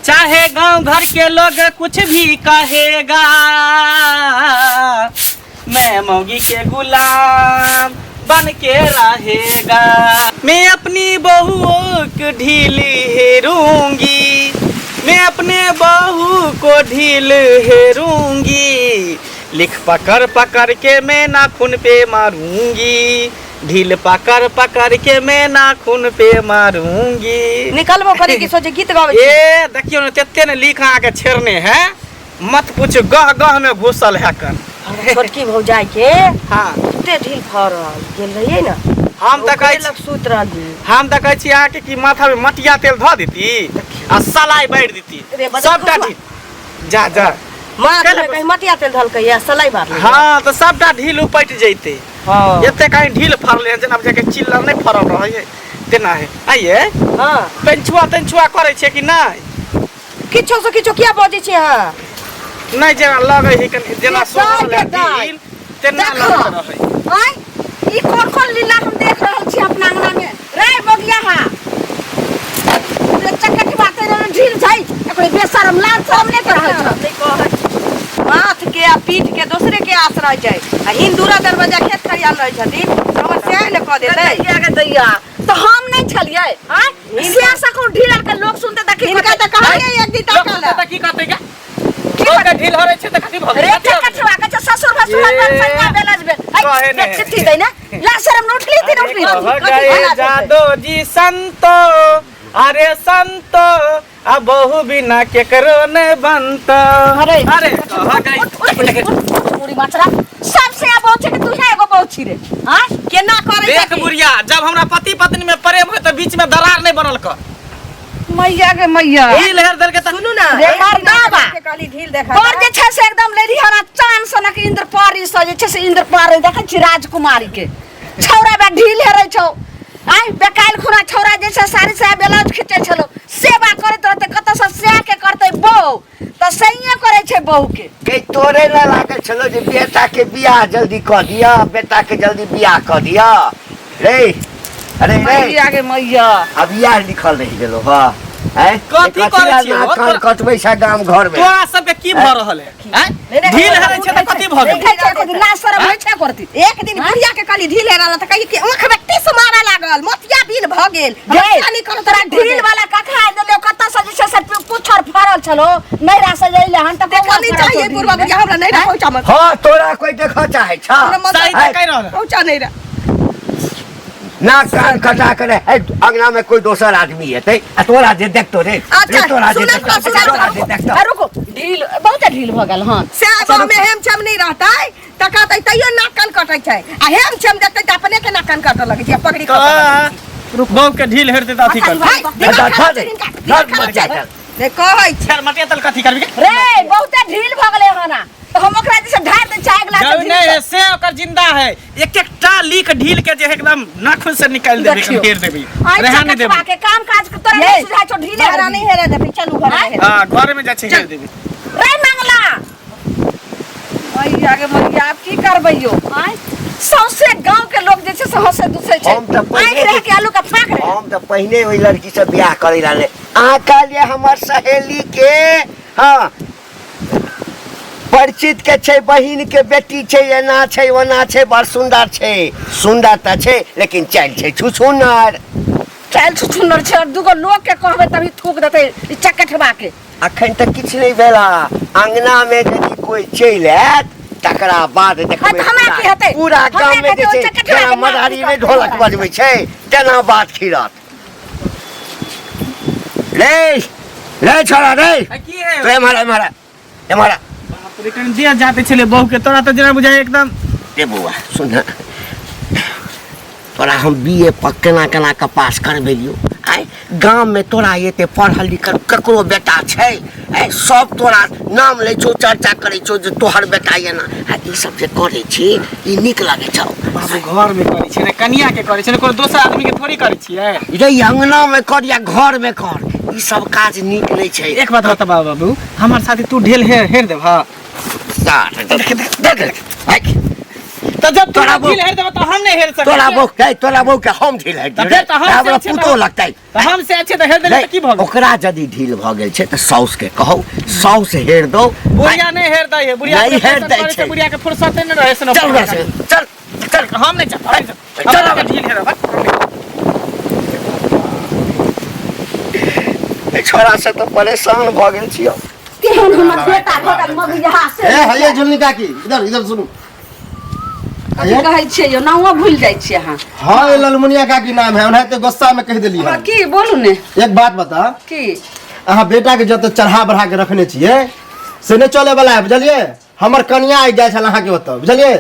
चाहे गांव घर के लोग कुछ भी कहेगा, मैं मौगी के गुलाम बन के रहेगा। मैं अपनी बहू को ढील हेरूंगी, मैं अपने बहू को ढील हेरूंगी, लिख पकड़ पकड़ के मैं नाखून पे मारूंगी, ढील पकड़ पकड़ के मैं नाखून पे मारूंगी। निकलबो करी कि सोचे गीत गाबै छी। ए देखियो ने तेते ने लिख अहाँके छेड़ने है, मत पूछ, गह गह में घुसल है कन। छोटकी भौजाई के हाँ बहुते ढील फरल गेल रहियै ने, हम तऽ कहै ओकरे लग सुति रहली। हम तऽ कहै छी अहाँके कि माथा में मटिया तेल धऽ देती आ सलाई बारि देती, रे, बड़ा सबटा खुआ। ढील जा जा माथ केला में कहीं मटिया तेल धलकै या सलाई बारलै। हाँ तऽ सबटा ढील उपटि जैते। हाँ। एते कहीं ढील फड़ले हन, जेना बुझाइ के चिल्लर नहि फड़ल रहै है तेना है। आइये हाँ। पेंछुआ तेंछुआ करै छै कि नहि? किछो से किछो किया बजै छी अहाँ? नहि, जेना लगै है कनि जेना ये सोचल दाइ है के दाइ। ढील तेना देखो। लगैत रहै। आँय, ई कोन कोन लीला हम देख रहल छी अपना अंगना में। रे बगिया हा रे चकटवा ते रे ढील छै, एकरे बेशरम लाज शरम नहि कर रहल छौ। नहि कहै छी। माथ के आ पीठ के दोसरे के आस रहै छै आ हिन्दूरा दरवाजा खेत खरियाल रहै छथिन, हमर सएह ने कऽ देतै। दैया के दैया, तऽ हम नहि छलियै। आँय, से सको ढील के लोग सुनते तऽ की हिनका तऽ कहलियै एक दिन लोक ताकऽ सुनतै लए। तऽ की कहतै गे? लोक के ढील हरै छै तऽ कथी भऽ रे गेलै? कथी भऽ गेलै? चकटवा के ससुर भसुर ए, पर सैया बेलज बे कहे नहि। चिट्ठी दै ने ला शरम न उठली थी न उठली कह गए जादो जी संतो, अरे संतो, आ बहु बिना केकरो ने बनतो। अरे, अरे कह गए पूरी मात्रा सबसे अब बहु छै कि तू है एगो बहु छी रे। हां केना करै देख छथिन? बुढ़िया, जब हमरा पति पत्नी में प्रेम हो तऽ बीच में दरार नहीं बनल कर। मैया के मैया ढील हेर देलकै तऽ सुनू ना, रे एक दिन मर्दाबा। अहाँके कहली ढील देखा पर जे छै से एकदम लेडी हरा चान सनक इंद्र परी से जे छै से इंद्र परी देखै छी राजकुमारी के छौरा बे ढील हेरै छौ। आइ बेकाइल खुना छौरा जे छै साड़ी साया ब्लाउज खींचै छलो, सेवा करैत रहतै कतऽ से सएह के करतै बहू तऽ सहिए करै छै बहू के। के तोरे ने लागल छलो जे बेटा के बियाह जल्दी कऽ दिअ, बेटा के जल्दी बियाह कऽ दिअ। रे अरे रे मैया गे मैया, अब इएह लिखल रहि गेलो हँ। हैं? कथी कथी करै ला छियै नाक हो? कान कटबै छै गाम घर में? तोरा सबके की भऽ रहल है? हैं? ढील हेरै छै तऽ कथी भऽ गेलै? देखै छै करती लाज शरम होइ छै करती। एक दिन बुढ़िया के कहली ढील हेरा तऽ कही कि आँख में टीस मारऽ लागल, मोतिया बिन भऽ गेल। गे, हमरा नहि कहलहुँ तोरा ढील वाला कखा देलियौ? कतऽ से जे छै से पुछर फड़ल छलो नैरा से जइले हन तऽ देखऽ नहि चाहिए बुढ़वा बुढ़िया, हमरा नहि रह पहुँचा मत। हाँ, तोरा कोई देखऽ चाहे छा? हमरा मत सही तऽ कहि रहल है। पहुँचा नहीं रह। नाक कान कटा के रे, अंगना में कोई दोसर आदमी एतै आ तोरा जे देखतो रे, अच्छा, रे तोरा जे सुनत देखतो, सुनत। तोरा जे देखतो। आ, रुको, ढील बहुत ढील भऽ गेल हन। से आब में हेम छेम नहीं रहतै तऽ कहतै तैयो नाक कान कटै छै, आ हेम छेम देखतै तऽ अपने के नाक कान कटऽ लगै छै आ पगड़ी कटऽ लगै छै। बहू के ढील हेरतै तऽ अथी करतै। भाइ, दिमाग अच्छा, खराब दे। छै हिनका, दिमाग धर, खराब मर जा, छै। चल। नहि कहै छै। चल, मटिया तेल कथी करबी? रे बहुते ढील भऽ गेलै हन, तऽ हम ओकरा जे छै ढारि दै छियै आगि जब नहीं है से ओकर जिंदा है, एक एक टा लीक ढील के जे एकदम नाखून से निकाल देबे, देखियौ। घेर देबे, रेहा नहीं देबे। के काम काज के तोरा नहीं सुझाय छौ ढीले हमरा नहीं हेरे देबे, चलू घर में। हां, घर में जा छै हेर देबे। रे मंगला मैया गे मैया, आब की करबै यौ? आँय, सौंसे गांव के लोग जे छै से हंसे दुसै छै। हम तऽ पहिने आँखि रह के आलू के फाँक रहे। हम तऽ पहिने ओहि लड़की से बियाह करै ला ने अहाँ कहलियै हमर सहेली के, हाँ परिचित के छै, बहिन के बेटी छै, एना छै ओना छै, बड़ सुंदर छै। सुंदर तऽ छै लेकिन चालि छै छुछुनर। चालि छुछुनर छै, और दूगो लोग के कहबै तभी थूक देतै ई चकठबा के। अखन तऽ किछु नहि भेल, अंगना में यदि कोई चलि आयत तकरा बाद देखबै तऽ हमरा की हेतै? पूरा हमरा गाम में की जे हेतै? छै ओ चकठबा जेना के मार मदारी में पीट ढोलक करतै। बजबै छै तेना बात खिरत। रे रे छोड़ा रे, की है? तो एम्हर एम्हर एम्हर। बाप रे, कनि देह जाते छलै बहू के, तोरा तऽ जेना बुझाइ एकदम। रे बौआ सुन, तोरा हम बी ए पर केना केना के पास करबेलियौ। आइ गाम में तोरा एते पढ़ल लिखल ककरो बेटा छै? आइ सब तोरा नाम लै छौ, चर्चा करै छौ जे तोहर बेटा एना। आ ई सब जे करै छी ई नीक लगै छौ? बाबू घर में करै छै ने, कनिया के करै छै ने, कोनो दोसर आदमी के थोड़ी करै छियै। रे अंगना में कर या घर में कर, ई सब काज नीक नहि छै। एक बात बता बाबू, हमर साथी तू ढेल हेर हेर देबह? देख देख देख। तो जब तोरा तोरा बहू ढील हेर देबो तो हम नहीं हेर सकै तोरा छियै। बहू के तोरा बहू के हम ढील हेर तऽ फेर तऽ हम से हमरा अच्छे पुतोह लगतै। तऽ हम से अच्छे तऽ हेर देले नहीं, तऽ की भऽ गेल? ओकरा यदि ढील भऽ गेल छै तऽ साउस के कहू, साउस हेर दौ। बुढ़िया नहीं हेर दै है, बुढ़िया नहीं के हेर फुर्सत दै करै छै। बुढ़िया के फुर्सते नहीं रहै से। चल हमरा से, चल चल। हम नहीं चल, हम नहीं चल, चल। हम ढील हेरब। ए छोरा से तऽ परेशान भऽ गेल छियौ। केहन हमर बेटा भऽ गेल मगिया से। ए हइये झुलनी काकी, इधर इधर सुनू। कथी कहै छियै यौ? नामो भूलि जाइ छियै अहाँ। हाँ, ये ललमुनिया काकी नाम है, ओनाहिते गुस्सा में कह देली। हँ, हम की बोलू ने। एक बात बता। की? अहाँ बेटा के जते चढ़ा बढ़ा के रखने छियै से नहीं चले वाला है, बुझलियै? हमर कनिया आबि जाइ छल अहाँके ओतऽ, बुझलियै?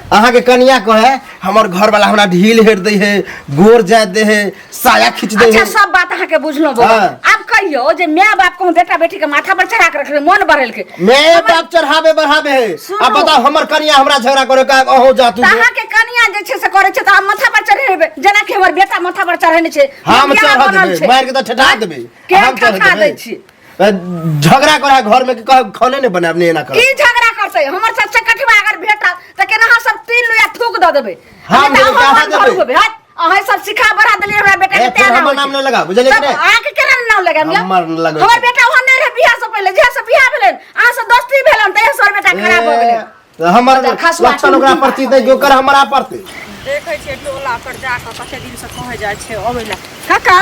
अहाँके कनिया कहे हमर घर वाला हमरा ढील हेर दै है, गोर जाय दे है, साया खींच दे अच्छा है। सब बात अहाँके बुझलहुँ बौआ। हाँ। आब कहियौ जे माय बाप कहूँ बेटा बेटी के माथा पर चढ़ा के रखले मन बढ़ेलके। मैं बाप चढ़ावे बढ़ावे है। सुनू। अब बताओ, हमर कनिया हमरा झगड़ा करे का अहो जा तू। तऽ अहाँके कनिया जे छै से करै छै तऽ अहाँ माथा पर चढ़ेबै, जेनाकि हमर बेटा माथा पर चढ़ेने छै। हम बियाह चढ़ा बनल देबै छै। मारि के तऽ ठेठा देबै। के हम चढ़ा ठठा देबै। दै छी? झगड़ा करे घर में कि कह खाने नहीं बनाब नहीं एना कर। की झगड़ा करतै? हमर सबसे कठिबा अगर भेटत तऽ केना अहाँ सब तीन लोया थूक दऽ देबै। हम नहि तऽ देबै, अहाँ अहाँ मन भरू देबै। हेबै, हट। अहाँ सब सिखा बढ़ा देलियै हमरा बेटा के। ए, तें फेर ना हमर होइ नाम छै। नहि लगा, बुझलियै कि तब नहि? अहाँके केना नाम लगायब यौ? हमर लगबै हमर छै। बेटा वहाँ नहि रहै बियाह से पहिले, जहिया से बियाह भेलनि अहाँ से दोस्ती भेलनि तहिया से हमर बेटा खराब भऽ गेलै। ए, हमर बजार खसुआ लक्षण ओकरा प्रति दै कि ओकर हमरा प्रति। देखै छियै टोला पर जाकऽ कते दिन से कहै जाइ छै अबै लए। काका,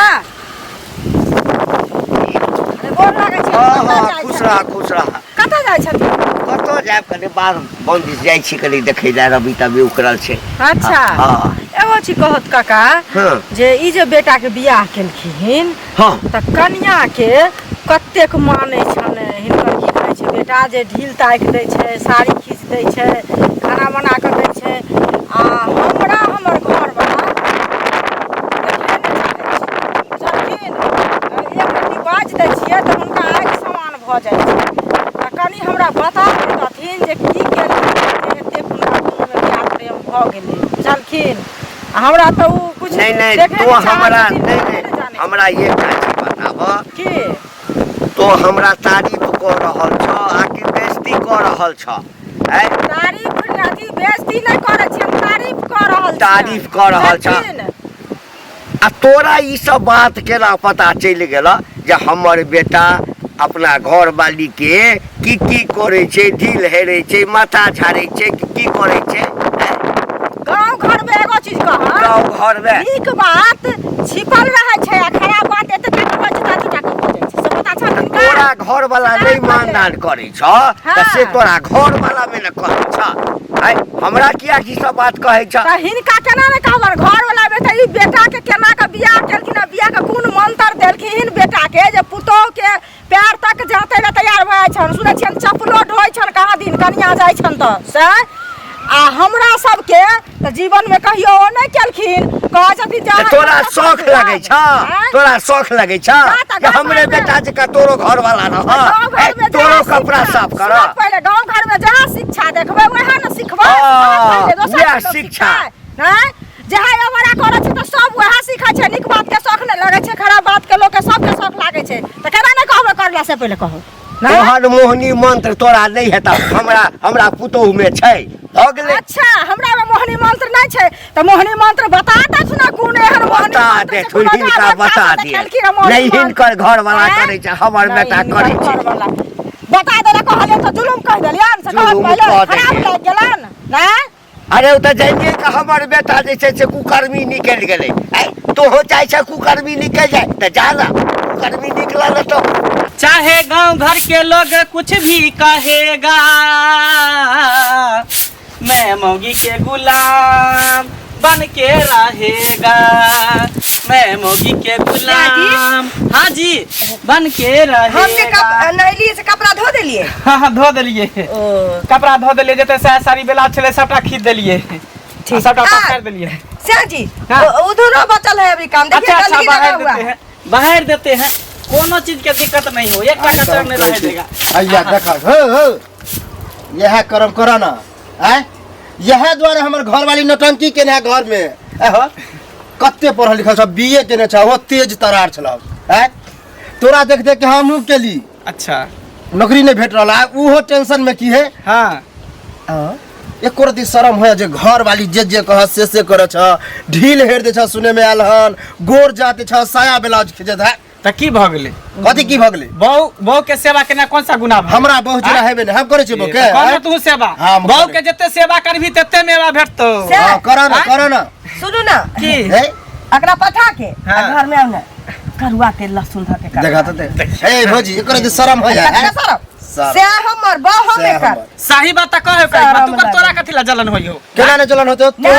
अरे गोर लागै छै। हाँ कतऽ हाँ जाइ खुश छथिन? रह, खुश रह। कतऽ जाइ छथिन? कतऽ जायब, कनि बाध बन दिस जाइ छी, कनि देखै लए, रवि तबी उखड़ल छै। अच्छा। हाँ। एगो चीज कहत काका हाँ। जे ई जे बेटा के बियाह केलखिन हाँ तऽ कनिया के कतेक मानै छनि हिनकर, की कहै छै, बेटा जे ढील ताकि दै छै, साड़ी खींच दै छै, खाना बना कऽ दै छै, आ हमरा हमर घरवला देखै नहि चाहै छै, बुझलखिन? एक रत्ती बाजि दै छियै तऽ हुनका आगि समान भऽ जाइ छै। तऽ कनि हमरा बता देतथिन जे की केलखिन जे एतेक हुनका दुनूमे प्यार प्रेम भऽ गेलै, बुझलखिन? आ हमरा तऽ ओ किछु नहीं नहीं देखै तो नहि चाहै हमरा छथिन, नहीं देखै नहीं नहि जानै। हमरा एकटा चीज बताबऽ। की? तो हमरा तारीफ कऽ रहल छ आ कि बेइज्जती कऽ रहल छ? आँय? तारीफ अथी बेइज्जती नहि करै छी हम, तारीफ कऽ रहल छी। तारीफ कऽ रहल छ। बुझलखिन? आ तोरा ई सब बात केना पता चलि गेल जे हमर बेटा अपना घरवाली के की की करै छै, ढील हेरै छै, माथा झाड़ै छै, कि की करै छै? आँय? गाँव घर में एगो चीज कहब, गाँव घर में नीक बात छिपल रहै छै आ खराब बात एते टाके होइ छै तते टाके हो जाइ छै, से पता छौ हिनका? तोरा घर वाला नहीं मानदान करै छ तऽ से तोरा घर वाला में ने कहै छ। आँय, हमरा किया ई सब बात कहै छ? तऽ हिनका केना ने कहबनि घर वाला बेटा, ई बेटा के केना के बियाह केलखिन आ बियाह के कोन मंत्र देलखिन बेटा के जे पुतोह के पैर तक जाते ले तैयार भऽ जाइ छनि। सुनै छियनि चप्पलो ढोइ छनि कहाँ दिन कनिया जाइ छनि तऽ से, आ हमरा सबके तऽ जीवन में कहियो ओ नहि केलखिन। कहै छथिन जे तऽ अहाँ तोरा कतऽ शौख से लगै छ? आँय? तोरा शौख लगै छ जा तऽ कि गाँव हमरे घरमे- बेटा जकाँ तोरो घर वाला रह, गाँव घरमे तोरो जहाँ कपड़ा शिक्षा- साफ कर? सुनऽ पहिले, गाँव घरमे जहाँ शिक्षा देखबै वएह ने सिखबै। हाँ, पहिले दोसर वएह के लोक शिक्षा। सिखतै, नहि जहाँ अवारा करै छै तऽ सब वएह सीखै छै। नीक बात के शौख नहि लगै छै, खराब बात के लोक के सबके शौख लागै छै। तऽ केना नहि कहबै करला से पहिले कहू नहि? तोहर मोहनी मंत्र तोरा नहि हेतौ, हमरा हमरा पुतोहु में छै, भऽ गेलै। अच्छा, हमरा में मोहनी मंत्र नहि छै तऽ मोहनी मंत्र बता दे ना, कोन एहन मोहनी बता मंत्र दे छै? कोनो हिनका देवता बता सब दिए देखेलखिन हँ मोहनी नहीं मंत्र? हिनकर घर वाला आँय? करै छै, हमर नहीं, बेटा हिनकर करै छै। घरवाला। बता देला कहलियै तऽ जुलुम कहि देलियनि से कहत जुलुम पहिले कऽ खराब देलियै। लागि गेलनि नहि? अरे ओ तऽ जानिए के हमर बेटा जे छै से कुकर्मी निकलि गेलै। आँय, तोहो चाहै छ कुकर्मी निकलि जाय तऽ जा ना, कुकर्मी निकलल तो। चाहे गांव घर के लोग कुछ भी कहेगा, मैं मौगी के गुलाम बन के रहेगा, मैं मौगी के गुलाम, हाँ जी, बन के हम जे रहेगा। नहेलियै से कपड़ा धो देलियै? हाँ हाँ, धो देलिए, कपड़ा धो देलिए, जते साया साड़ी बेला छलै सबटा खींच देलिए, ठीक। सबटा आ, पकड़ देलिए। श्याम जी, हाँ। उधरो बचल है अभी काम, देखिए। अच्छा अच्छा, गंदगी लगा बाहर हुआ देते है। हैं, बाहर देते हैं, कोनो चीज के दिक्कत नहीं हो, एक आइ टका तऽ चर हम नहीं कहै रह छी, देगा। हैया देखा हो हो, इएह करम कर ना। आँय, इएह दुआरे हमर घरवाली नौटंकी केने है घर में। एहो कते पढ़ल लिखल छ, बी ए केने छ, ओ तेज तरार छल। आँय, तोरा देख देख के हमहूँ केली। अच्छा। नौकरी नहीं भेट रहल है, उहो टेंशन में की है। हाँ। एको रति शरम होय जे घर वाली जे जे कह से से करे छ ढील हेर दे छ सुने में आयल हन गोर जाते छ साया ब्लाउज खिचत है तऽ की भऽ गेलै कथी की भऽ गेलै बहु बहु के सेवा केना कोन सा गुनाह भऽ गेलै? हमरा बहु जेना हेबे नहि हम करै छियै बहु के तऽ कर ने तू सेवा हाँ, हम बहु करै। के जते सेवा करबी तते मेवा भेटतौ से- हाँ करऽ ने आँय? करऽ ने सुनू ना की हे एकरा पठा के आ हाँ। घर में आउ ना करुआ तेल लहसुन धऽ के कर देखा तऽ दे हे भौजी एकर जे शरम होय कतना है शरम? शरम। से हमर बहु हम सएह एकर हमर। सही बात तऽ कहे शरम तू कर लागल। तोरा कथी ला जलन होई हो केना ने जलन होते ना,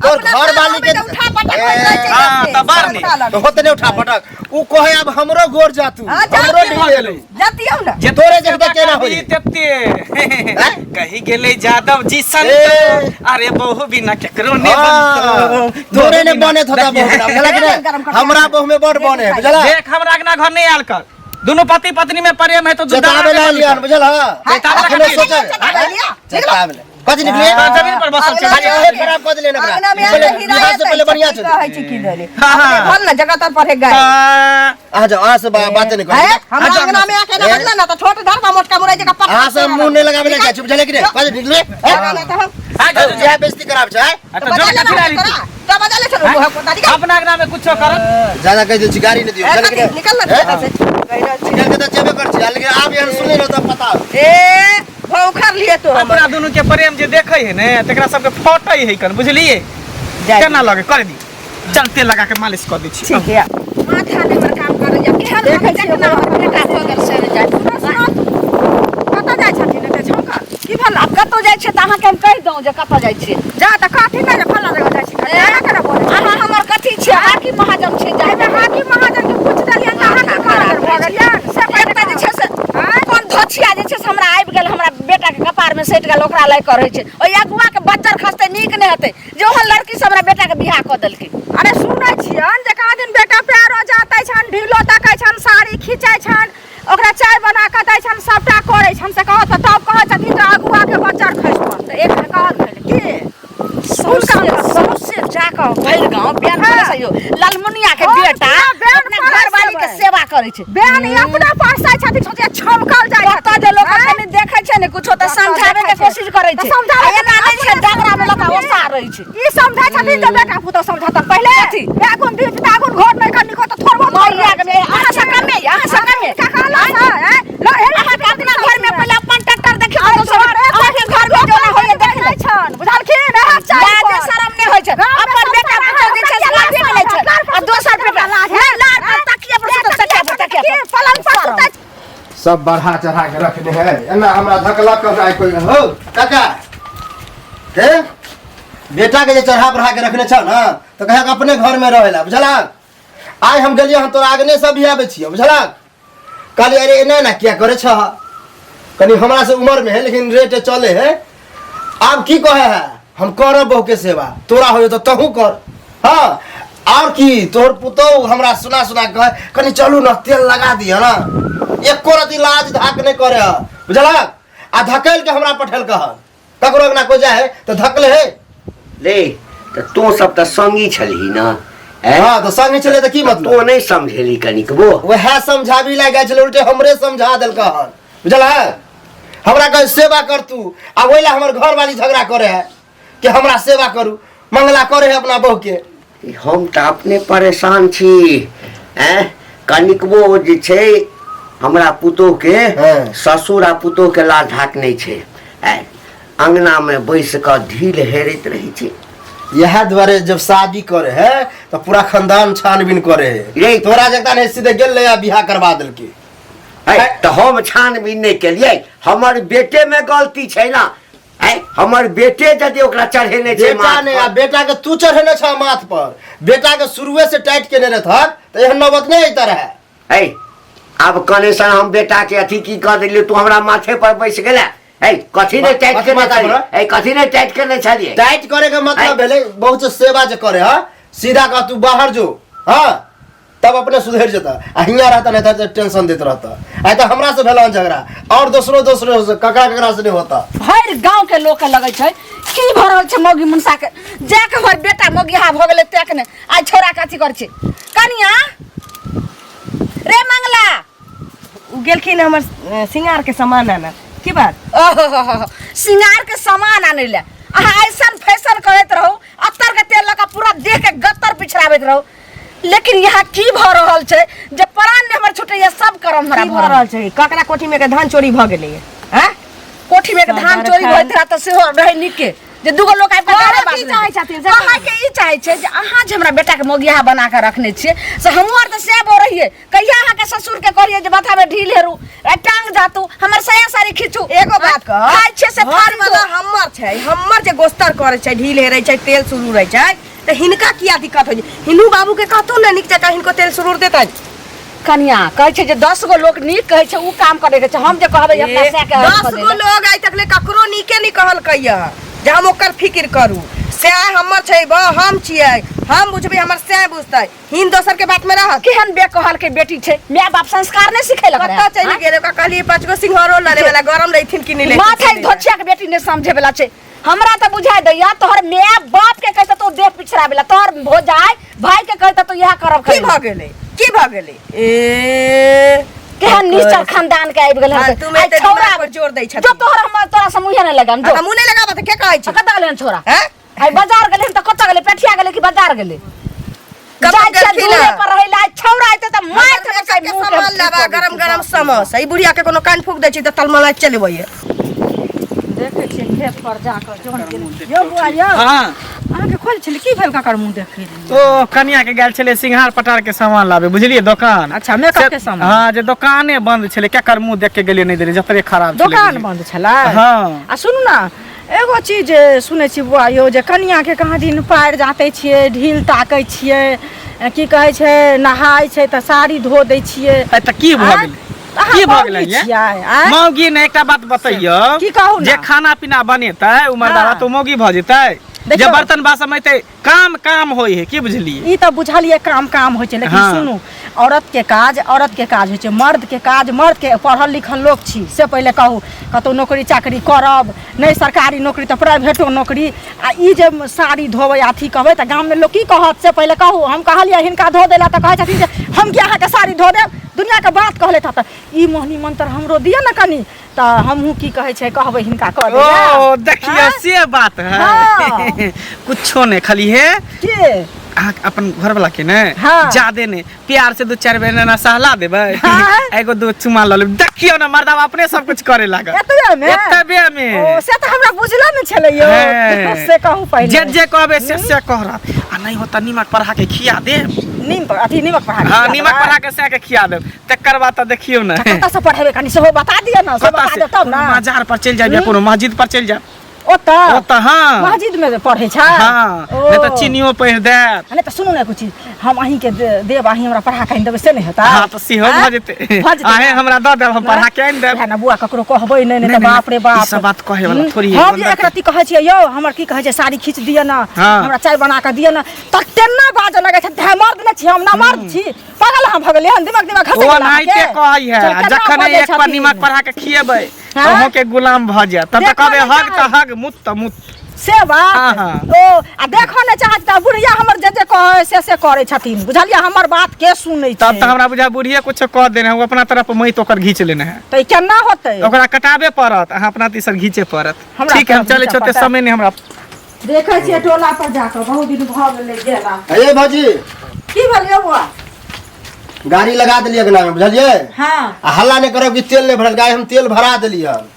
तोर अपना घर बाप वाली के में उठा पटक होइत रहै छै हाँ, से, तऽ बार शरम नी। लागल। तो होते ने उठा पटक उ कहे अब हमरो गोर जातू हाँ, जा हमरो के ढील हेलू जतियौ ना जे तोरे जगह केना होई? तेते हैं? कही गेलै जादव जी संत ए। अरे बहु बिना केकरो ने हाँ, बनतो तोरे ने बने थोड़ा बहु बिना, बुझला कि गरम ने कर हमरा बहु में बड़ बने है बुझला देख हमरा अंगना घर नहीं आयल कर दोनों पति पत्नी में प्रेम है तो चेतावे ला लिया बुझल हां चेतावे ला अखनो कथी? सोचे चेतावे लिया। चेतावे ला कथी निकले हाँ, जमीन पर बसल छै। खाली ओहे खराब कऽ देले ने ओकरा। अंगना में पहिले आयल बिहार हिदायत से पहिले बढ़िया छलै कहै छै की देले हाँ, हाँ। अपने भल ना जगह तर पर है गाय अहाँ जाओ अहाँ से बाते नहीं है करू हमरा अच्छा, अंगना में आके ना ए? बजला ना त छोट धरबा मोटका मुरई जगह पट अहाँ से मुंह नहीं लगावे ले जाइ छी बुझले कि नहीं कथी निकले अंगना में त हम हाँ, इएह बेइज्जती कराबै छै तो तो जो बजा कथी ले लाली तोरा तो बजा ले चलो मुंह को तारी अपना अंगना में कुछो करत ज्यादा कहि दै छी गाड़ी नहि दियौ बुझलियै कि नहि? निकल ना ए? से कहि रहल छी निकल के तऽ जेबे करै छी लेकिन आब एहन सुनै रह तऽ पता ए भौखर लिए तो हमर अपना दुनू के प्रेम जे देखै है ने तकरा सबके फटै है कन बुझलिए जाय केना लगे कर दी चल तेल लगा के मालिश कर दै छी ठीक है माथा नहि हमर काम करैया केहन देखै छियै देखना हमर बेटा भऽ गेल से जाइ कतऽ जाइ छथिन एते छौंकल की भेल आब कतौ जाइ छियै तऽ अहाँके हम कहि दौं जे कतऽ जाइ छियै जा तऽ कहथिन ने जे फल्लाँ जगह जाइ छी एना केना बोलै छी? अहाँ हमर कथी छियै हाकिम महाजन छियै जाइ एहिमे हाकिम महाजन के पूछि देलियनि तऽ अहाँ की करब भऽ गेलियनि से पहिले एकटा जे छै से आँय? कोन धोछिया जे छै से हमरा आबि गेल हमरा बेटा के कपार में सटि गेल ओकरा लय कऽ रहै छै ओहि अगुआ के बज्जर खसतै नीक नहि हेतै जे ओहन लड़की से हमरा बेटा के बियाह कऽ देलकै अरे सुनै छियनि जे कहाँ दिन बेटा पैरो जातै छनि ढीलो तकै छनि साड़ी खींचै छनि ओकरा चाय बना कऽ दै छनि सबटा करै छनि से कहत तब कहै छथिन जे अगुआ के बज्जर खसि पड़तै एक कहल भेल की सौंसे सौंसे जाकऽ भरि गाँव बेन हाँ। पड़ै यौ ललमुनिया के और बेटा पूरा बेन अपना पड़ै घरवाली के छै। सेवा करै छै बेन ई अपना परसै छथिन सोचे छमकल जाइ कतऽ जे लोक आँय? कनि देखै छै ने कुछो तऽ कतऽ समझाबै के देखै छै? कोशिश करै तऽ छै समझाबै आ एना नहि छै अपने डगरा मे लऽ कऽ समझाबै ओसा रहै छै ई समझै छथिन जे बेटा पुतोह समझतन पहिले कथी? एगुन दीप तागुन घर नहि करनी को तऽ थोड़बो मैया के अहाँ से कमे अहाँ से कमे का कहला से आँय? ल हे अहाँ के अपना घर में पहिले अपन ट्रैक्टर देखियौ अरे तऽ दोसर तोहर एक अहाँ के घर में जो ना होइए देख जाइ छन बुझलखिन रहक चाही लाजे शरम नहि होइ छै अपन बेटा पुतोह जे छै से लाठी मिलै छै आ दोसर बेटा नहि लार पर तकिया पर सुतल तकिया पर तकिया पर पलंग पर सुतै सब बढ़ा चढ़ा के रखने है एना हमरा धकलक कऽ आइ कोइ हो काका हे बेटा के जे चढ़ा बढ़ा के रखने छौ ने तऽ कहे अपने घर में रहेला बुझला आइ हम गेलियै हम तोरा आगने से भी आबै छियै बुझला कहलियै अरे एना एना किया करै छह कनि हमरा से उम्र में है लेकिन रेट चले है आब की कहे है हम करब बहू के सेवा तोरा हो तो तहू कर हाँ और की तोहर पुतोह हमरा सुना सुना के कहे कनि चलू ना तेल लगा दिह ना एको रति लाज धाक नहीं करे है बुझलक आ धकेल के हमरा पठेल कह ककरो अंगना कोई जाए है तो धकले है रे तऽ तों सब तऽ संगी छलही ने ऐं? हाँ तो संग छले तो की मतलब तों नहि समझेली कनिकबो वएह समझाबी लए गेल छलै उल्टे हमरे समझा देलक हन बुझल है हमरा कहे सेवा कर तू आ ओहि लए हमर घरवाली झगड़ा करे है कि हमरा सेवा करू मंगला करे है अपना बहू के हम तऽ अपने परेशान छी ऐं कनिकबो जे छै हमरा पुतोहके हँ। ससुर आ पुतोहके लाज धाक नहि छै ऐं अङ्गनामे बैस कऽ ढील हेरैत रहै छै इएह दुआरे जब शादी करे है तो पूरा खानदान छानबीन करे है रे। तोरा जगता नहीं सीधे गेल रहे आ बियाह करवा देलके ऐ तऽ हम छानबीन नहि केलियै हमर बेटेमे गलती छै ने ऐ हमर बेटे यदि ओकरा चढ़ेने छै बेटा माथ ने पर, आ बेटा के तू चढ़ेने छ माथ पर बेटा के शुरुए से टाइट केने रहत तऽ एहन नौबत नहीं अइता रहे ऐ आब कने सन हम बेटा के अथी की कऽ देलियै तू हमरा माथे पर बैस गेला ऐ कथी ने टाइट कथी केने माथा छलियै पर? ऐ कथी ने टाइट केने छलियै टाइट करे के मतलब ऐ। भेलै बहुत से सेवा जे करे ह सीधा कह तू बाहर जो हाँ तब अपने सुधरि जेता आ हियाँ रहता नहीं तऽ टेंशन देत रहता आइ तऽ हमरा से भेल हन झगड़ा और दोसरो दोसरो से ककरा ककरा से नहीं होता भरि गाँव के लोक के लगै छै की भऽ रहल छै मौगी मुनसा के जाके हमर बेटा मौगिहा भऽ गेलै तेक ने आइ छौड़ा के अथी करै छै कनिया रे मंगला ओ गेलखिन हमर सिंगार के सामान आनऽ की बात ओहो हो हो हो, सिंगार के सामान आनै लए अहाँ ऐसन फैशन करैत रहू, अत्तर के तेल लऽ कऽ पूरा देह के गत्तर पिछड़ाबैत रहू, लेकिन यहाँ की भऽ रहल छै जे प्राण ने हमर छूटैया, सब करम हमरा की भऽ रहल छै? ककरा कोठी में के धान चोरी भऽ गेलै हैं? कोठी में के धान चोरी होइत रहा तऽ सेहो रहै नीके जे दूगो लोक आबि कऽ कहऽ गारे की बाजि चाहै छथिन से कहऽ के ई चाहै छै जे अहाँ जे हमरा बेटा के मोगियाहा बना कऽ रखने छियै से हमहूँ आर तऽ सएह बो रहियै। कहिया अहाँ के ससुर के कहियै जे माथा में ढील हेरू, टांग जातू, हमर साया साड़ी खींचू। एगो बात कह, खाइ छियै से घर थारी वाला दो। हमर छै, हमर जे गोस्तर करै छै, ढील हेरै छै, तेल सुरूर रहै छै, तऽ हिनका किया दिक्कत होइ छै? हिनू बाबू के कहथुन ने नीक जकाँ हिनको तेल सुरूर देतनि। कनिया कहै छै जे 10 गो लोक नीक कहै छै उ काम करे के छै, हम जे कहबै अपना सएह के 10 गो लोग आइ तक ले ककरो नीके नहि कहलकैया जे हम ओकर फिक्र करू। सएह हमर छै, हम छियै, हम बुझबै, हमर सएह बुझतै, हिन दोसर के बात में रहत। केहन बेकहल के बेटी छै, माय बाप संस्कार नहीं सिखेलक कतऽ चलि गेल? ओकरा कहलियै 5 गो सिंघारो लड़े वाला गरम रहिथिन कि नहि लेथिन। माथा धोछिया के बेटी नहीं समझे वाला छै। हमरा तऽ बुझाइ दैया तोहर माय बाप के कहते तो देह पिछड़ावे ला, तोहर भौजाई भाई के कहते तो इएह करब। की भऽ गेलै? की भऽ गेलै? ए केहन नीचर खानदान के आबि गेल हन। फालतू में आइ एते छौड़ा दिमाग पर जोर दै छथिन। जो तोहर हम तोरा से मुँहे नहि लगाम जो। आ मुँह नहि लगाबऽ तऽ के कहै छै? कतऽ गेलै हन छोरा? हैं? आइ बाजार गेलै हन तऽ कतऽ गेलै? पेठिया गेलै कि बाजार गेलै? कतऽ जाइ छियै गेलखिन दूरे हन? पर रहै ला, आइ छौड़ा एतै तऽ मारि हमर देबै सबके मुँह के। सामान लाबा गरम गरम समोसा। ई बुढ़िया के कोनो कान फूक दै छै तऽ तलमला चलबैया। देखै छियै खेत पर जाकऽ जौन के यौ बौआ यौ। हाँ। अहाँके खोल छलै की भेल? ककर मुँह देखै रहियै? ओ कनिया के गेल छलै सिंघार पटार के सामान लाबे, बुझलियै, दोकान। अच्छा, मेकअप के सामान। हाँ, जे दोकाने बंद छलै, केकर मुँह देख के गेलियै नहि देलियै, जतरे खराब छलै। दोकान बुझलियै। बंद छलै? हाँ। आ सुनू ना, एगो चीज सुनै छी बौआ यौ, जे कनियाके कहाँ दिन पारि जाँतै छियै, ढील ताकै छियै, की कहै छै, नहाय छै तऽ साड़ी धो दै छियै। आइ तऽ की भऽ आँय? गेलै? अहाँ की भऽ मौगी गेलै ये? छियै, आँय? मौगी ने, एकटा बात बतैयौ। की कहू ने? जे खाना पीना बनेतै ओ मर्दावा हाँ। तऽ मौगी भऽ जेतै? जे देखियौ। बर्तन बासन एतै, काम काम होइ है, की बुझलियै? ई तऽ बुझलियै काम काम होइ छै, लेकिन हाँ। सुनू, औरत के काज औरत के काज होइ छै, मर्द के काज मर्द के। पढ़ल लिखल लोक छी से पहिले कहू, कतहु नौकरी चाकरी करब, नहि सरकारी नौकरी तऽ प्राइवेटो नौकरी, आ ई जे साड़ी धोबै अथी कहबै तऽ गाममे लोक की कहत से पहिले कहू। हम कहलियै हिनका धो दै लए तऽ कहै छथिन जे हम की अहाँके साड़ी धो देब? दुनिआँके बात कहलथि हँ। तऽ ई मोहनी मंत्र हमरो दिअ ने कनि, तऽ हमहूँ की कहै छै कहबै हिनका कऽ दै लए। ओ देखियौ। आँय? से बात है। हाँ। कुछो नहि, खाली हे के अहाँ अपन घरवाला के ने हाँ। जादे ने प्यार से दू चारि बेर ना सहला देबै, हाँ। एगो दू चुमा लऽ लेबै, देखियौ ने मर्दावा अपने सब कुछ करे लागत। एतबे मे? एतबे मे। ओ से तऽ हमरा बुझलो नहि छलै यौ। हे। से कहू पहिले। जे जे कहबै से से कहत, आ नहि होता नीमक पढ़ा के खिया देब। नीम पर अथी नीमक पढ़ा के हाँ, खिया नीमक देबै? पढ़ा के सएह के खिया देब, तकर बाद तऽ देखियौ ने। कतऽ से पढ़ेबै कनि सेहो बता दिअ ने, से कतऽ बता से? देब तब कोनो ने। मजार पर चलि जायब या कोनो मस्जिद पर चलि जायब। ओतऽ? ओतऽ, हाँ। मस्जिद में पढ़ै छै? हाँ। ओ। नहि तऽ चिनियो पढ़ि देत। नहि तऽ सुनू ने एगो चीज, हम अहीँके देब, अहीं हमरा पढ़ा के आनि देबै से नहि हेतै? हाँ, तऽ सेहो आँय? भऽ जेतै। भऽ जेतै अहें ने? हमरा दऽ देब, हम पढ़ा के आनि देब। वएह ने बुआ, ककरो कहबै नहि, नहि नहि, तऽ नहि, बाप रे बाप। ई सब बात कहै वाला थोड़ी है, हम जे बंदा एक रत्ती कहै छियै यौ हमर की कहै छै साड़ी खींच दिअ ने, हाँ। हमरा चाय बना कऽ दिअ ने, तऽ तेना बाजऽ लगै छै, धै मर्द नहि छी हम, ना मर्द छी, पागल अहाँ भऽ गेलियै हन, दिमाग दिमाग ओ घसकि गेल ओनाहिते अहाँके? कहै है, चल, आ केना जखन बजै एक पर छथिन? नीमक पढ़ा के खिएबै हाँ? अहूँ के गुलाम भऽ जायत, तब तऽ देखो कहबै नहि हग तऽ चाहै। हग, मुत तऽ मुत। से बात? हाँ, हाँ। ओ आ देखो नहि चाहत तऽ बुढ़िया हमर जे जे कहै से से करै छथिन, बुझलियै? हमर बात के सुनै तब छै? तऽ हमरा बुझा बुढ़िये कुछो कह देने है, ओ अपना तरफ मई ओकर घींच लेने है। तऽ ई केना होतै? ओकरा कटाबे पड़त, अहाँ अपना दिस घींचे पड़त। हमरा ठीक है, हम तरफ चलै घींचऽ छी, ओते पड़तै। समय नहि हमरा। देखै छियै टोला पर जाकऽ, बहुत दिन भऽ गेलै गेला। अरे भौजी। की भेल यौ बौआ? गाड़ी लगा देलियै अंगना में, बुझलियै? हाँ। आ हल्ला नहि करब कि तेल नहि भरल गाय, हम तेल भरा देलियै हन।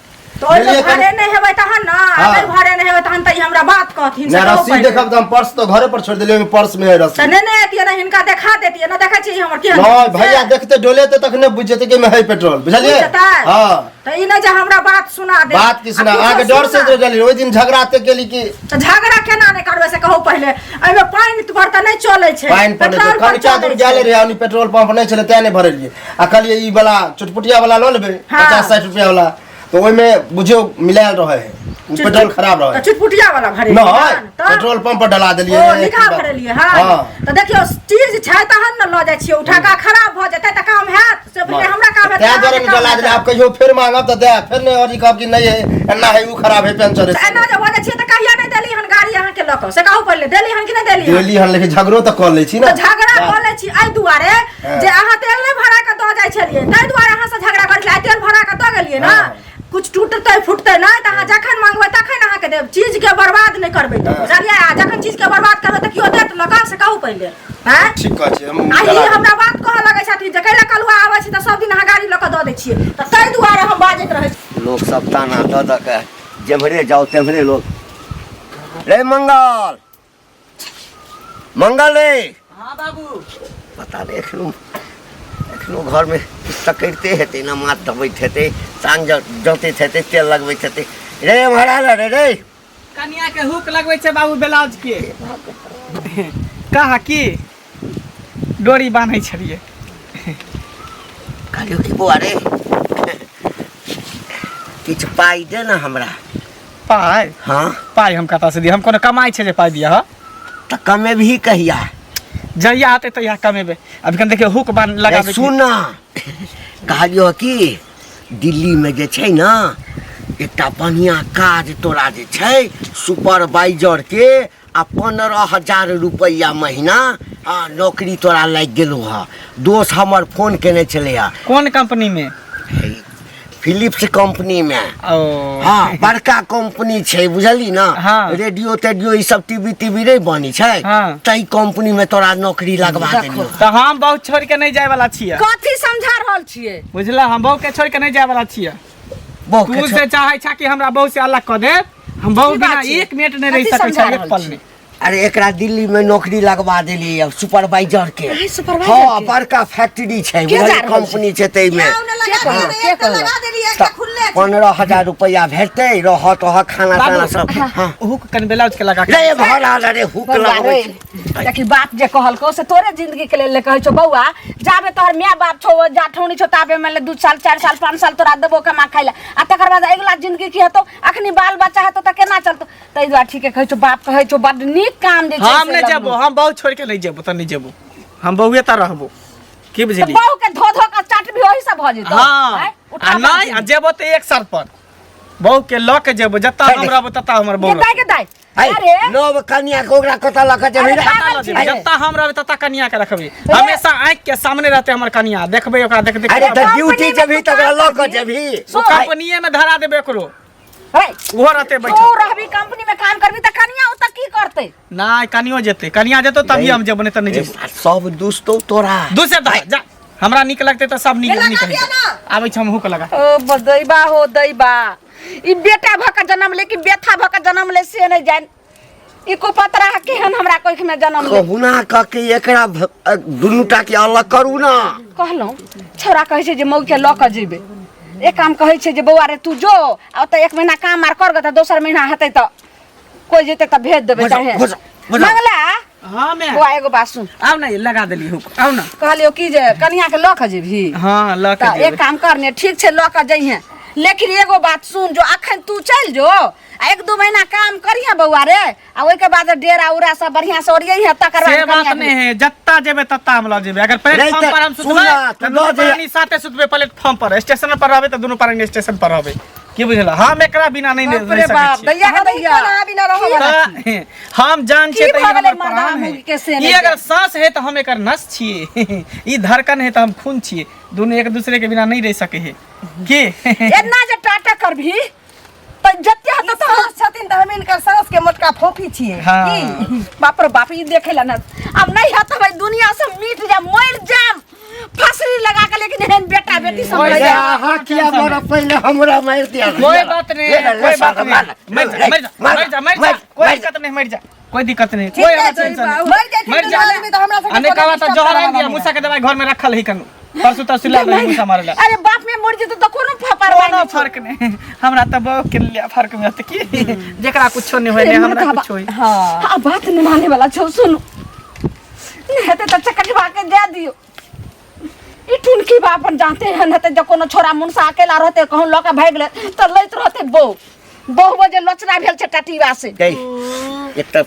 तऽ ओहिमे बुझलियै? भरे नहि हेबै तहन ने, आ हाँ। नहि भरे नहि हेबै तहन तऽ ई हमरा बात कहथिन से नहि कहू रसीद पहिले। देखब तऽ हम पर्स तऽ घरे पर छोड़ि देलियै, ओहिमे पर्स में है तऽ रसीद। नहि नहि एतियै ने, हिनका देखा देतियै ने, देखै छियै हमर केहन नहि से। भैया देखते डोलेते तखने बुझि जेतै कि एहिमे है पेट्रोल, बुझलियै? बुझि जेतै? हाँ। तऽ ई नहि जे हमरा बात सुना दे। बात की सुना, आ अहाँके किछो डर से सुना। जे डरलियै ओहि दिन झगड़ा एते केली कि। तऽ झगड़ा केना नहि करबै से कहू पहिले। एहिमे पानि पर तऽ नहि चलै छै, पानि पर नहि पेट्रोल पर कनिका दूर चलै गेले छै। रहे, ओनी पेट्रोल पंप नहि छलै तें नहि भरेलियै, आ कहलियै ई वाला चुटपुटिया वाला लऽ लेबै, हाँ। 50-60 रुपया वाला, तऽ ओहिमे बुझियौ मिलायल रहै है, ओ पेट्रोल खराब रहै। तऽ चुटपुटिया वाला भरेलियै नहि हन, तऽ? पेट्रोल पंप पर डला देलियै। ओ एक निकाह बार। भरेलियै हन? हाँ। तऽ देखियौ चीज छै तहन ने लऽ जाइ छियै उठा कऽ, खराब भऽ जेतै तऽ काम हैत से पहिले हमरा काम हैत? तैं दुआरे अहाँके नहि काम डला हैत? देलियै। आब कहियो फेर मांगब तऽ देब, फेर नहि और ई कहब कि नहि है एना है, उ खराब है पंचर है। तऽ एना जे भऽ जाइ छियै तऽ कहिया नहि देली हन गाड़ी अहाँके लऽ कऽ से कहू पहिले, देली हन कि नहि देली हन? देली हन, लेकिन झगड़ो तऽ कऽ लै छी ने। तऽ झगड़ा कऽ लै छी एहि दुआरे जे अहाँ तेल नहि भरा कऽ दऽ जाइ छलियै, ताहि दुआरे अहाँसँ झगड़ा करै छलियै। आइ तेल भरा कऽ दऽ गेलियै ने, हाँ। कुछ टूटतै फुटतै नहि तऽ अहाँ जखन मांगबै तखन अहाँके देब चीज के बर्बाद नहि करबै तऽ बुझलियै आ जखन चीज के बर्बाद करबै तऽ केओ देत लऽ कऽ से कहू पहिले आँय ठीक कहै छी हम आ ई जरा हमरा बात कहऽ लगै छथिन जे कैला कलुआ आबै छै तऽ सब दिन अहाँ गाड़ी लऽ कऽ दऽ दै छियै तऽ ताहि दुआरे हम बाजैत रहै छी लोक सब ताना दऽ दऽ के जेम्हरे जाउ तेम्हरे लोक रे मंगल मंगल रे हाँ बाबू पता नहि एखनो एखनो घरमे किछु तऽ करिते हेतै ने माथ धोबैत हेतै साँझ जँतैत हेतै तेल लगबैत हेतै रे एम्हर आयल रे रे कनिया के हुक लगबै छै बाबू ब्लाउज के कहा की डोरी बान्है छलियै कहलियौ कि बौआ रे किछु पाइ दे ने हमरा पाइ हाँ पाइ हम कतऽ से दिअ हम कोनो कमाइ छै जे पाइ दिअ हँ तऽ कमेबही कहिया जहिया हेतै तहिया कमेबै अभी कन देखियौ हुक बान्ह रे लगाबै सुन ना कहलियौ कि दिल्लीमे जे छै ने एकटा बढ़िआँ काज तोरा जे छै सुपरवाइजरके आ 15,000 रुपैआ महीना आ नौकरी तोरा लागि गेलौ हँ दोस्त हमर फोन केने छलै हँ कोन कंपनी में फिलिप्स कंपनी में ओ हाँ बड़का कंपनी छै बुझली ना हाँ। रेडियो तेडियो ई सब टीवी तीवी नहीं बनी छै हाँ। तै कंपनी में तोरा नौकरी लगवा देलियौ तऽ हम बहुत छोड़ के नहीं जाय वाला छियै कथी समझा रहल छियै बुझला हम बहू के छोड़ के नहीं जाय वाला छियै बहू के तू छोड़- से चाहे छा कि हमरा बहू से अलग कऽ दे हम बहू की बात बिना छै? एक मिनट नहीं रह कथी सकै समझा छै एक रहल पल छी? नहीं अरे एकरा दिल्ली में नौकरी लगवा देली अब सुपरवाइजर के अरे, सुपरवाइजर हाँ के? बड़का फैक्ट्री छै के जा बुझलियै रहल छै? कंपनी छै ताहिमे आउ ने लगा के कहलक? देलियै, के एकटा कहलक? लगा देलियै एकटा खुलले छै 15,000 रुपैआ भेटतै रहत वह खाना बाबू, ताना सब हाँ हुक कन ब्लाउज के लगा के रे भरा रे हुक बौआ लगबै रे, छै देखी बाप जे कहलको से तोरे जिंदगी के लेल कहै छौ बौआ जाबे तोहर माय बाप छौ जाठौनी छौ ताबे मानि ले 2 साल 4 साल 5 साल तोरा देबो कमा खाइ ला आ तकर बाद अगिला जिंदगी की हेतौ अखनी बाल बच्चा हेतौ तऽ केना चलतौ ताहि दुआरे ठीके कहै छौ बाप कहै छौ बड नीक काम जे छै हम से नहीं लगलौ। जेबो हम बहू छोड़ के नहीं जेबो तऽ नहीं जेबो हम बहुए तऽ रहबो की तऽ बुझली बहू के धो धो के चाट भी ओही से भऽ जेतौ हाँ आँय? उठा आ नहीं आ जेबो तऽ एक साल पर बहू के लऽ के जेबो जतऽ हम रहबो ततऽ हमर बहू के दाइ के दाइ है, अरे नव कनिया के ओकरा कतऽ लऽ के जेबही रे? अरे पागल छी रे। जतऽ हम रहबै ततऽ कनिया के रखबै हमेशा आँखि के सामने रहतै हमर कनिया देखबै ओकरा देख देख अरे के तऽ कंपनी ड्यूटी में जेबही तू तऽ ओकरा काम लऽ के करबही। जेबही ओ कंपनीये में धरा देबै ओकरो अरे ओहो रहतै तू बैठल रहबी कंपनी में काम करबी तऽ कनिया ओतऽ की करतै नहि कनियो जेतै कनिया जेतौ तभी हम जेबो नहि तऽ नहि जेबो आ सब दुस्तो तोरा दूसरे दह जा हमरा नीक लगतै तऽ सब नीक लगा नीक दिया हेतै ना। आबै छै हम हुक लगा ओ दैबा हो दैबा ई बेटा भऽ के जन्म ले कि बेथा भऽ के जन्म ले से नहि जान ई कुपतरा केहन हमरा कोख में जन्म ले कहुना कऽ के एकरा दुनू टा के अलग करू ना कहलहुँ छौड़ा कहै छै जे मौके लऽ कऽ जेबै एक काम कहै छै जे बौआ रे तू जो आ ओतऽ एक महीना काम आर कर गऽ तऽ दोसर महीना हेतै तऽ कोइ जेतै तऽ भेज देबै बजाउ, चाहे बजाउ, बजाउ। मंगला हाँ मैं बौआ एगो बात सुन आउ ना लगा देली हुक आउ ना कहलियौ की जे कनिया के लऽ कऽ जेबही हाँ लऽ के तऽ एक जेबै काम कर ने ठीक छै लऽ कऽ जइहें लेकिन एगो बात सुन जो अखन तू चलि जो आ एक दू महीना काम करिहे बौआ रे आ ओहिके बाद डेरा उरा सब बढ़िया से ओरियहे तकर से बाद बात कनिया नहीं है जत्ता जेबै तत्ता हम लऽ जेबै अगर प्लेटफॉर्म तऽ पर हम सुन सुतबै ना, तऽ तू दुनू लऽ जइहे। प्राणी साथे सुतबै प्लेटफॉर्म पर स्टेशन पर रहबै तऽ दुनू प्राणी स्टेशन पर रहबै की बुझल हम एकरा बिना नहीं बाप रह रे सकै बाप छियै दैया के दैया अहाँ बिना रहऽ वाला छी। तऽ हम जान छियै की तऽ ई भऽ गेलै हमर मर्दा प्राण है मौगी के से ई नहि अगर सांस है तऽ हम एकर नस छियै ई धड़कन है तऽ हम खून छियै दुनू एक दूसरे के बिना नहीं रह सकै है की एना जे टाटा करबही तऽ जते ई हेतौ तऽ सास छथिन तऽ हम हिनकर सास के मोटका फोफी छियै हाँ। की बाप रे बाप ई देखे ला ना अब नहीं हत भाई दुनिया से मिट जा मर जाम फांसी लगा के लेकिन एहन बेटा बेटी सब ओए रह अरे जाए अहाँ किया मरब पहिले हमरा मारि दिया कोई बात नहीं कोई बात नहीं मर जा मर जा मर जा मर जा कोई दिक्कत नहीं मर जा कोई दिक्कत नहीं कोई हमरा टेंशन नहीं मर जाए मर जा आदमी तऽ हमरा सबके अने कोनो कहवा तो disturb जहर करऽ आनि दिया वाला मूसा के दवाई घर में रखल है कनु परसों तरसों ला रही मूसा मारे ला अरे बाप में मर जेतौ तऽ कोनो परवाह कोनो नहीं छौ। फर्क नहीं हमरा तऽ बहु के लिए फर्क में त की जेकरा कुछो नहीं होय ने हमरा कुछो होय हाँ हाँ बात नहीं माने वाला छौ सुनू नहीं हेतै तऽ चकटवा के दे दियौ ई टुनकी बा अपन जानते हैं हेतै जे कोनो छोरा मुनसा अकेला रहतै कहूँ लऽ के भागि गेलै तऽ लैत रहतै बहु बहु जे लोचना भेल छै टटीवा से गई एक तऽ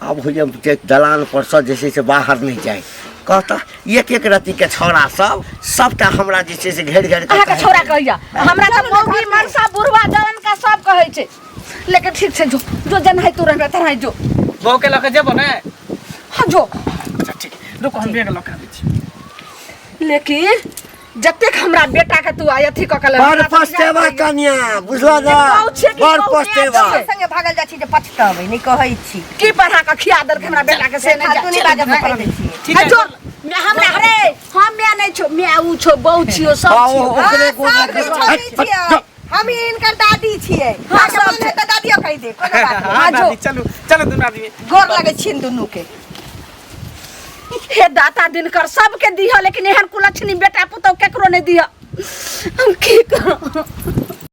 आब होइए जे दलान पर से जे छै से बाहर नहि जाय कहता एक एक रत्ती के छौड़ा सब सबटा हमरा जे छै से घेर घेर के अहाँके कहैत छोरा रहै। कहैया हमरा तऽ मौगी मनसा बुढ़वा जवान का सब कहै छै लेकिन ठीक छै जो जो जेनाहि तू रहबे तेनाहि जो बहु के लऽ के जेबो ने हाँ जो अच्छा ठीक रुको हम बैग लऽ के आबै छी लेकिन जतेक हमरा बेटा के तू आइ अथी कऽ के बड़ पछतेबा कनिया बुझलो ना बहु छियै कि बड़ बहु माय पछतेबा छियै? संगे भागल जाइ छी जे पछतेबै नहि कहै छी की पढ़ा के खिया देलक हमरा बेटा के से नहि फालतू नहि बाजऽ से कहि दै छियै ठीक है जो हमरा रे हम माय नहि छौ माय उ छौ बहु छियौ सब हाँ, छियौ ओकरे हाँ, गोड़ सब लगै के छै। छोरी हट, छियै। हट, हम ही हिनकर दादी छियै हाँ, अहाँके सब मन है तऽ दादियो कहि दे कोनो बात नहि। हाँ जो। दादी चलू चलू दुनू आदमी गोर लगै छियनि दुनू के हे दाता दिनकर सबके दिह लेकिन एहन कुलक्षणी बेटा पुतहु केकरो नहि दिह हम की करू